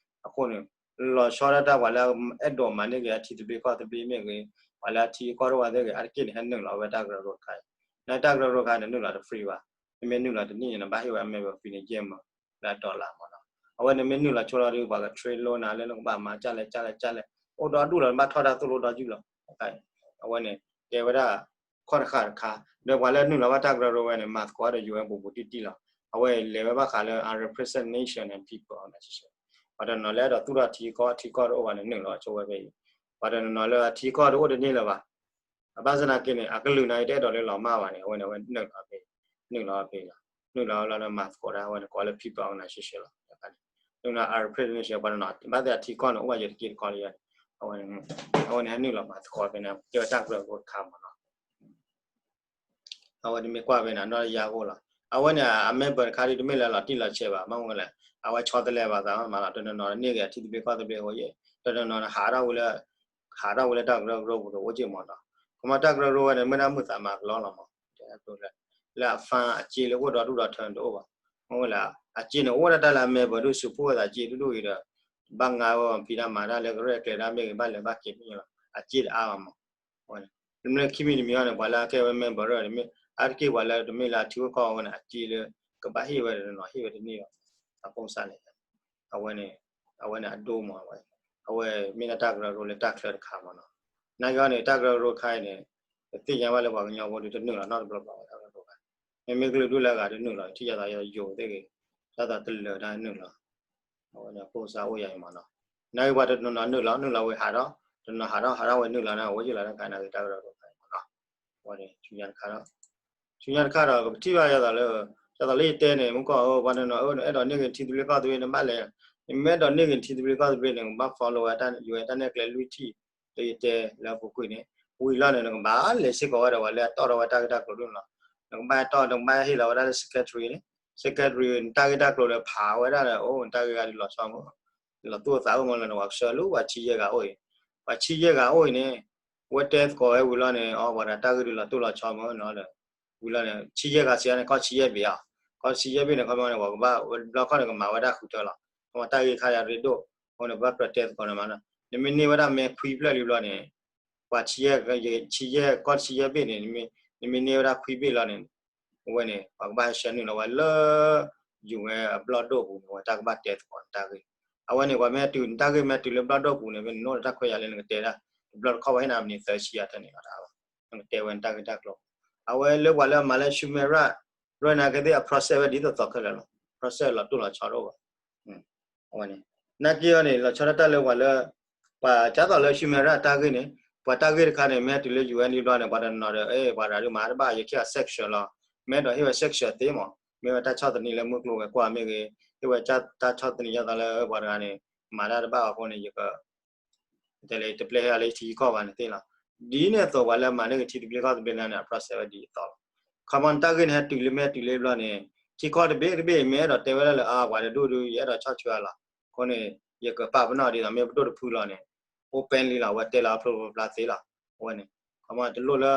အဃိန့ၣ် လီၤဆီဒၣ်တၢ်ပှၤလၢအဲၣ်ဒိးမၤန့ၢ်က့ၤအထံသဘျ့ကီၢ်သဘျ့မ့ၢ်ဂ့ၤ, ပှၤလၢအထံကီၢ်ဒိၣ်ဝဲသ့ၣ်ဂ့ၤ အါတက့ၢ်န့ၣ် ဟဲနုာ်လီၤဝဲတၢ်ကရၢကရိတခါအံၤ. နတၢ်ကရၢကရိတခါန့ၣ် နုာ်လီၤတ free ဘၣ်. နမ့ၢ်နုာ်လီၤတနံၣ်န့ၣ် နဘၣ်ဟ့ၣ်ဝဲအမဲာ်ဘၢ ဖံန့ၣ် ယဲၢ်မၢ လၢအ dollar မၢနီၤ. အဝဲန့ၣ်မ့ၢ်နုာ်လီၤဆိလီၤဒီး ပှၤက train လိနၤလၢနကဘၣ်မၤကၢ်လဲၣ်ကၢ်လဲၣ်ကၢ်လဲၣ်, အိၣ်ဒီဒူၣ်လီၤ နဘၣ်ထီၣ်တၢ်သိၣ်လိဒီဒူၣ်လီၤ. အဝဲန့ၣ် ကဲဝဲဒၣ် ခီၣ်တဃာ်တခါ, ဒီးပှၤလၢနုာ်လီၤဘၣ်တၢ်ကရၢကရိဝဲန့ၣ် မၤသကိးဒီး ယူၣ်အဲၣ် ဘူးဘူးတံၢ်တံၢ်လီၤ. အဝဲလဲၤဝဲဘၣ်ဃးလၢ unrepresented nation and people organization, ပှၤတနီၤလၢအဲၣ်ဒိးသူၣ်ထီၣ်ထံကီၢ် ထံကီၢ်တအိၣ်ဘၣ်န့ၣ် နုာ်လီၤဆိဝဲဖဲအံၤ. ပှၤတနီၤနီၤလၢအထံကီၢ်တအိၣ်တန့ၢ်လၢၤဘၣ်, အဘၣ်ဆၣ်သနာ်က့န့ၣ် အကလုာ်န့ၣ် တအဲၣ်ဒိးလၢလီၤမၢ်ဘၣ်န့ၣ် အဝဲန့ၣ် အဝဲနုာ်လီၤဖဲအံၤ, နုာ်လီၤဖဲအံၤလီၤ. နုာ်လီၤလီၤဒီးမၤသကိးတၢ် အဝဲန့ၣ်ကိးလၢ people organization လီၤ. နုာ်လီၤ unrepresented nation ပှၤတနီၤ ဘၣ်သ့ၣ်အထံကီၢ်န့ၣ် အိၣ်ဘၣ်ယဲၢ်တက့ၢ်တကီၢ်လၢယဲၢ်န့ၣ်, အဝဲန့ၣ် အဝဲန့ၣ်ဟဲနုာ်လီၤမၤသကိးဖဲန့ၣ် ကဲဝဲတၢ်ကရၢကရိတခါမၢနီၤ. အဝဲတမ့ၢ်ကွၢ်ဖဲန့ၣ် အနီၢ်ယါအဃိလီၤ. အဝဲန့ၣ် အမဲာ်ဘၢတခါဒ်တမ့ၢ်လၢလီၤတံၢ်လီၤဆဲးဘၣ်, မ့ၢ်ဝဲလဲၣ်, အဝဲဆီတလဲဘၣ်သးမးလီၤ. တနီၤနီၤန့ၢ်ဂ့ၤအထံသဘျ့ကီၢ်သဘျ့အဃိယဲၢ်, တနီၤနီၤန့ၣ်ဟးထီၣ်ဝံၤလၢ ဟးထီၣ်ဝံၤလၢတၢ်ကရၢကရိပူၤတအိၣ်က့ၢ်မၢနီၤ. ခီမီတၢ်ကရၢကရိဝဲန့ၣ် မ့ၢ်ဒၣ်မုာ်သးမၤကလီလီၤမး, လၢအ fund အစ့လၢအိၣ်ဒီဒူၣ်ဒီထၢန့ၣ်တအိၣ်ဘၣ်. မ့ၢ်ဝဲလဲၣ်, အစ့န့ၣ်အိၣ်ဝဲဒၣ်တၢ်လၢအမဲာ်ဘၢဒိၣ် support အသးစ့ဒိၣ်ဒိၣ်အံၤဒီး ဘၣ်ငါဝဲဖံးတၢ်မၤတၢ်လၢကရဲၣ်ကျဲၤတၢ်မ့ၢ်ဂ့ၤ ဘၣ်လဲၤဘၣ်က့ၤမ့ၢ်ဂ့ၤလီၤ, အစ့တအါဘၣ်မး. လၢခံမံၤတမံၤအံၤန့ၣ် ပှၤလၢအကဲဝဲ member န့ၣ် အါတက့ၢ်ပှၤလၢတမ့ၢ်လၢအထံဂိၣ်ကီၢ်ဂိၣ်န့ၣ် အစ့လၢ ကဘၣ်ဟ့ၣ်ဝဲတနီၤ ဟ့ၣ်ဝဲတန့ၢ်ဘၣ်. အပိစါန့ၣ် အဝဲန့ၣ် အဝဲန့ၣ်အဒိမးဝဲ, အဝဲမ့ၢ်ဒၣ်တၢ်ကရၢကရိလၢတၢ်ချၢတခါမၢနီၤ. နာ်က့အီၤန့ၣ် တၢ်ကရၢကရိတခါအံၤန့ၣ် ပသ့ၣ်ညါဘၣ်လၢပှၤကညီဖိဒီးတနုာ်လီၤနီတဘျီဘျီဝဲတၢ်ကရၢကရိဘၣ်. မ့မ့ၢ်ကလုာ်ဒူၣ်လၢအဂၤတနုာ်လီၤ ထံၣ်ယသးယိၤသ့ၣ်ဂ့ၤ, ယသးတလၢာ်တၢ်နုာ်လီၤ. အဝဲန့ၣ်အပိစါအိၣ်ယၤအံၤမၢနီၤ. နာ်က့ပှၤတနီၤနီၤနုာ်လီၤ နုာ်လီၤဝံၤဟးထီၣ်, တနီၤဟးထီၣ် ဟးထီၣ်ဝံၤနုာ်လီၤန့ၣ် အဝဲယုၢ်လီၤတၢ်ခါနာ်က့တၢ်ကရၢကရိတခါအံၤမၢနီၤ. အဝဲန့ၣ်ဆူညါတခါဒီး ဆူညါတခါဒီး ကပထံၣ်ဘၣ်ယသးလၢ, ယသးလၢယတဲန့ၣ် မုၢ်ကီၢ်ဧၢ ပှၤတနီၤနီၤ အဲၣ်ဒိးန့ၢ်ဂ့ၤထံသဘျ့ကီၢ်သဘျ့န့ၣ် ဘၣ်လဲၤ, နမ့ၢ်အဲၣ်ဒိးန့ၢ်ဂ့ၤထံသဘျ့ကီၢ်သဘျ့န့ၣ် နကဘၣ် follow ဝဲတၢ် ယူၢ်ဝဲတၢ်နဲၣ်ကျဲ လွံၢ်ထံၣ် လၢယတဲလၢအပူၤကွံာ်န့ၣ် ဝံၤလီၤန့ၣ် နကဘၣ်လဲၤစ့ၢ်ကီးဝဲဒီးပှၤလၢအတီၢ်ထီၣ်ဝဲတၢ်ဂ့ၢ်တၢ်ကျိၤဒၣ်န့ၣ်လီၤ. နကဘၣ်တီၢ် နကဘၣ်ဟ့ၣ်လီၤဝဲဒၣ်လၢ secretary န့ၣ်, secretary နတၢ်ဂ့ၢ်တၢ်ကျိၤဒီးဖးဝဲဒၣ်ဒီး အိၣ်နတၢ်ဂ့ၢ်ဂၤဒုးလီၤဆီမး, လီၤသူၣ်အသးအိၣ်မးလီၤန့ၣ် ပှၤကဆှၢလၢပှၤဆံယဲၢ်ဂၤအိၣ်အံၤ, ပှၤဆံယဲၢ်ဂၤအိၣ်အံၤန့ၣ် ဝဲတဲသကိးဝဲဝံၤလီၤန့ၣ် အီ ပှၤတဂၤတၢ်ဂ့ၢ်ဒုးလီၤသူၣ်လီၤဆီမးလီၤဒီး ဝံၤလီၤန့ၣ် ဆံယဲၢ်ဂၤစံးန့ၣ် ကီၢ်ဆံယဲၢ်ဘ့ၣ်အီၤ, ကီၢ်ဆံယဲၢ်ဘ့ၣ်န့ၣ် ခီမီန့ၣ် ပှၤကဘၣ် ဘျီခီန့ၣ် ကမၤဝဲဒၣ်ဃုထၢလီၤ. ခီမီတၢ်ဂ့ၢ်ခါယၤရ့ဒိၣ်, အဃိန့ၣ် ပဘၣ်ကြၢးတဲသကိးန့ၣ်မးနီၤ, နမ့ၢ်န့ၢ်ဝဲဒၣ်မဲခွံဖျၢၣ်လံဘျီန့ၣ် ပှၤဆံယဲၢ်, ဆံယဲၢ် ကီၢ်ဆံယဲၢ်ဘ့ၣ်န့ၣ် နမ့ၢ်န့ၢ်ဝဲဒၣ်ခွံဘ့ၣ်လီၤန့ၣ် အဝဲန့ၣ် ပှၤကဘၣ်ဟဲဆှၢနုာ်လီၤဝဲလၢ ယူၢ်ဝဲအဘျီၣ်ဒိၣ်ပူၤန့ၣ် အဝဲတၢ်ကဘၣ်တဲသကိးနတၢ်ဂ့ၢ်. အဝဲန့ၣ် ပှၤမ့ၢ်တုၤနတၢ်ဂ့ၢ်မ့ၢ်တုၤလၢဘျီၣ်ဒိၣ်ပူၤန့ၣ် မ့ၢ်နအိၣ်ဒီးတၢ်ခွဲးယာ်လၢနကတဲဒၣ် တဘျီတခီၣ်ဝဲဟ့ၣ်နၤမံးနံးသၢဆံယၤတၢ်န့ၣ်လီၤတၢ်ဘၣ်, နကတဲဝဲနတၢ်ဂ့ၢ်တၢ်ကျိၤ. အဝဲလၢပှၤလၢအမၤလၢ human right ရၢၢ်နာ်က့သ့ၣ်အ process ဝဲဒ်သိးသိးခဲလၢာ်လီၤ, process လီၤတိၢ်လီၤဆီတအိၣ်ဘၣ်. အဝဲန့ၣ် နာ်က့အီၤန့ၣ် လီၤဆီဒၣ်တၢ်လၢပှၤလၢ ပှၤကၢ်သိးလၢ human right တၢ်ဂ့ၢ်န့ၣ် ပှၤတၢ်ဂ့ၢ်တခါန့ၣ် မ့ၢ်ဟဲတုၤလၢ ယူၢ်ဝဲဒ်ဘျီန့ၣ် ပှၤတနီၤဒီး အဲ ပှၤတဂၤဒုးမၤတဘၣ် ယကဟ့ၣ်အီၤ sanction လီၤ. မ့ၢ်အဲၣ်ဒိးဟ့ၣ်ဝဲ sanction သ့မး, မ့ၢ်ဝဲတၢ်ဆီၣ်သနံးလၢမုၢ်ကျိၤဝဲၤကွာ်မ့ၢ်ဂ့ၤ, ဟ့ၣ်ဝဲတၢ်ဆီၣ်သနံးယသးလၢပှၤတဂၤန့ၣ် မၤတၢ်တဘၣ်အဃိန့ၣ် ယက တဲလၢတပျဲဟဲအီၤလၢထံကီၢ်ဘၣ်န့ၣ်သ့လီၤ. ဒ်န့ၣ်အသိးပှၤလၢအမၤန့ၢ်က့ၤထံသဘျ့ကီၢ်သဘျ့န့ၣ် အ process ဝဲဒ်အသိးလီၤ. ခီမီနတၢ်ဂ့ၢ်န့ၣ် ဟဲတုၤလၢမ့ၢ်ဟဲတုၤလၢဘျီန့ၣ် ထံကီၢ်တဘ့ၣ်တဘ့ၣ်မ့ၢ်အဲၣ်ဒိးတဲဝဲဒၣ်လၢ အါ ပှၤတဒူၣ်ဒုး ယအဲၣ်ဒိးဆီၣ်ထွဲအီၤလီၤ. အဃိန့ၣ် ယကပာ်ပနီၣ်ဒ်သိးမ့ၢ်ပဒိၣ်တဖုလီၤန့ၣ် openly လီၤ အဝဲတဲလီၤဖျိဖျိဖျါဖျါသ့လီၤ. အဝဲန့ၣ် ခီမီတလိၣ်လၢ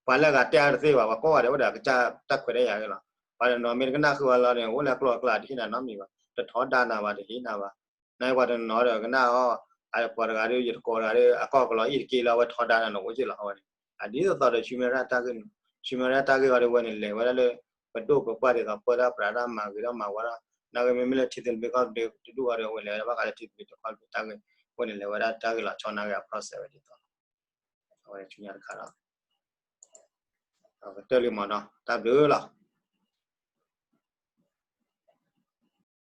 ပှၤလၢအဂၤတဲအါတသ့ဘၣ် ပှၤကိးဂၤဒဲးအိၣ်ဒီးအကစၢ်တၢ်ခွဲးတၢ်ယာ်ဂ့ၤလီၤ. ပှၤတနီၤမ့ၢ်တကနၣ်ဃုာ်ဝဲလီၤန့ၣ် အိၣ်လၢအကျိၤအကျဲတဟ့ၣ်နၤနီတမံၤဘၣ် တထီဒါနၤဘၣ် တဟ့ၣ်နၤဘၣ်. နပှၤတနီၤဒီးကနၣ်အီၤ ပှၤတဂၤဒီး ယတကိးတဂၤဒီး အကီၢ်ကလီအံၤတက့ၢ်လၢအဝဲထီဒါနၤန့ၣ် အိၣ်က့ၢ်လီၤ အဝဲန့ၣ်. အဒ်သိးသိးဒီး human right တၢ်ဂ့ၢ်န့ၣ် human right တၢ်ဂ့ၢ်အီၤဒီးဝဲန့ၣ် လဲၤဝဲဒၣ်လၢ ပဒိၣ်ပပှၢ်ဒ်သိးပၢတၢ်ပြးတၢ်မၤဂ့ၤဒီးမၤဝါဒီး နာ်က့မ့မ့ၢ်လၢထံသဘျ့ကီၢ်သဘျ့တဒူၣ်အီၤဒီး အဝဲလဲၤဝဲဒၣ်ဘၣ်ဃးလၢထံသဘျ့တကီၢ်သဘျ့တၢ်ဂ့ၢ် အဝဲန့ၣ်လဲၤဝဲဒၣ်တၢ်ဂ့ၢ်လီၤဆီနာ်က့ အ process ဝဲဒ်သိးလီၤ. အဝဲဆူညါတခါဒီး ကတၢၢ်လံမးနီၤ တၢ်ဘျုးလီၤ.